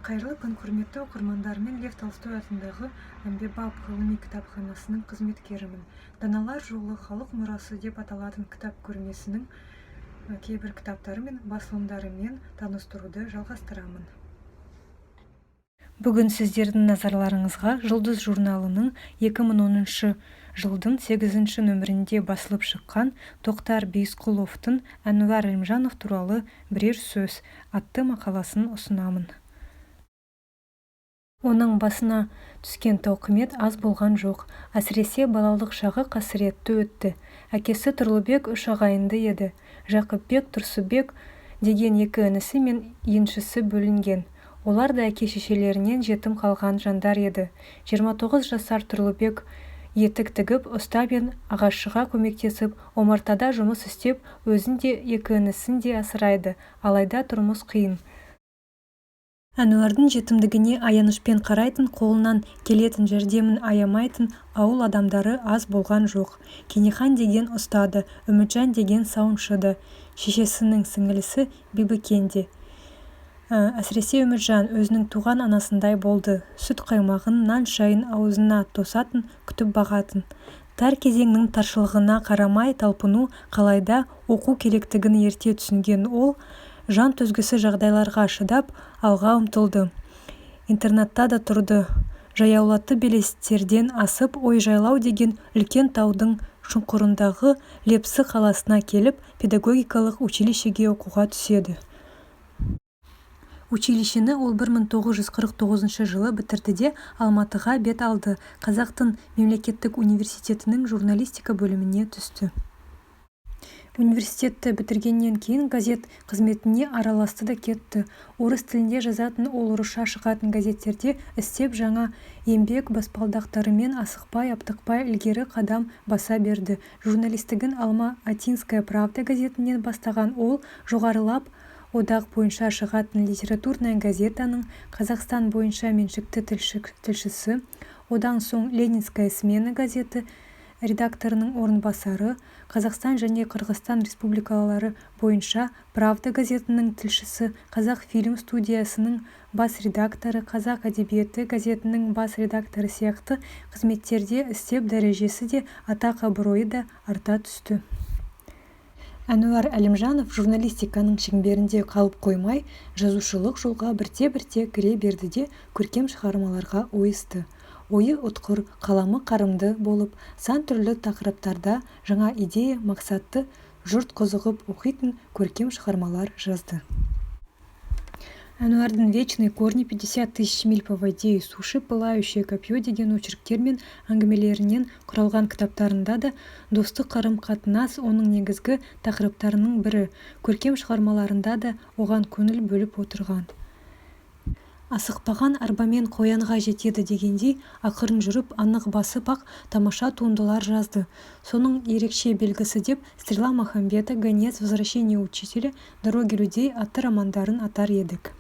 Қайырлы күн, құрметті оқырмандар! Мен Лев Толстой атындағы әмбебап ғылыми кітапханасының қызметкерімін. «Даналар жолы – халық мұрасы» деп аталатын кітап көрмесінің кейбір кітаптары мен басылымдарымен таныстыруды жалғастырамын. Бүгін сіздердің назарларыңызға «Жұлдыз» журналының 2010 жылдың сегізінші нөмірінде басылып шыққан Тоқтар Бейісқұловтың «Әнуар Әлімжанов туралы бірер сөз» атты мақаласын ұсынамын. Оның басына түскен тауқымет аз болған жоқ. Әсіресе балалық шағы қасіретті өтті. Әкесі Тұрлыбек үш ағайынды еді. Жақыпбек, Тұрсынбек деген екі інісі мен еншісі бөлінген. Олар да әке-шешелерінен жетім қалған жандар еді. 29 жасар Тұрлыбек етік тігіп, ұста мен ағашшыға көмектесіп, омартада жұмыс істеп, өзін де, екі інісін де асырайды. Алайда тұрмыс қиын. Әнуардың жетімдігіне аянышпен қарайтын, қолынан келетін жәрдемін аямайтын ауыл адамдары аз болған жоқ. Кенехан деген ұста да, Үмітжан деген сауыншы да, шешесінің сіңілісі Бибікен де. Әсіресе Үмітжан өзінің туған анасындай болды. Сүт-қаймағын, нан-шайын аузына тосатын, күтіп бағатын. Тар кезеңнің таршылығына қарамай талпыну, қалайда оқу керектігін ерте түсінген ол жан төзгісіз жағдайларға шыдап, алға ұмтылды. Интернатта да тұрды. Жаяулатты белестерден асып, Ой-Жайлау деген үлкен таудың шұңқырындағы Лепсі қаласына келіп, педагогикалық училищеге оқуға түседі. Училищені ол 1949 жылы бітірді де, Алматыға бет алды. Қазақтың мемлекеттік университетінің журналистика бөліміне түсті. Университетті бітіргеннен кейін газет қызметіне араласты да кетті. Орыс тілінде жазатын ол орысша шығатын газеттерде істеп, жаңа еңбек баспалдақтарымен асықпай-аптықпай ілгері қадам баса берді. Журналистігін «Алма-Атинская правда» газетінен бастаған ол жоғарылап, одақ бойынша шығатын «Литературная газетаның» Қазақстан бойынша меншікті тілшісі, одан соң «Ленинская смена» газеті редакторының орынбасары, Қазақстан және Қырғызстан республикалары бойынша «Правда» газетінің тілшісі, «Қазақфильм» студиясының бас редакторы, «Қазақ әдебиеті» газетінің бас редакторы сияқты қызметтерде істеп, дәрежесі де, атақ-абыройы да арта түсті. Әнуар Әлімжанов журналистиканың шеңберінде қалып қоймай, жазушылық жолға бірте-бірте кіре берді де, көркем шығармаларға ойысты. Ойы ұтқыр, қаламы қарымды болып, сан түрлі тақырыптарда жаңа идея, мақсатты, жұрт қызығып оқитын көркем шығармалар жазды. Әнуардың «Вечные корни», «Пятьдесят тысяч миль по воде и суше», «Пылающее копье» деген очерктер мен әңгімелерінен құралған кітаптарында да достық қарым-қатынас оның негізгі тақырыптарының бірі. Көркем шығармаларында да оған көңіл бөліп отырған. Асықпаған арбамен қоянға жетеді дегендей, ақырын жүріп, анық басып-ақ тамаша туындылар жазды. Соның ерекше белгісі деп «Стрела Махамбета», «Гонец», «Возвращение учителя», «Дороги людей» атты романдарын атар едік.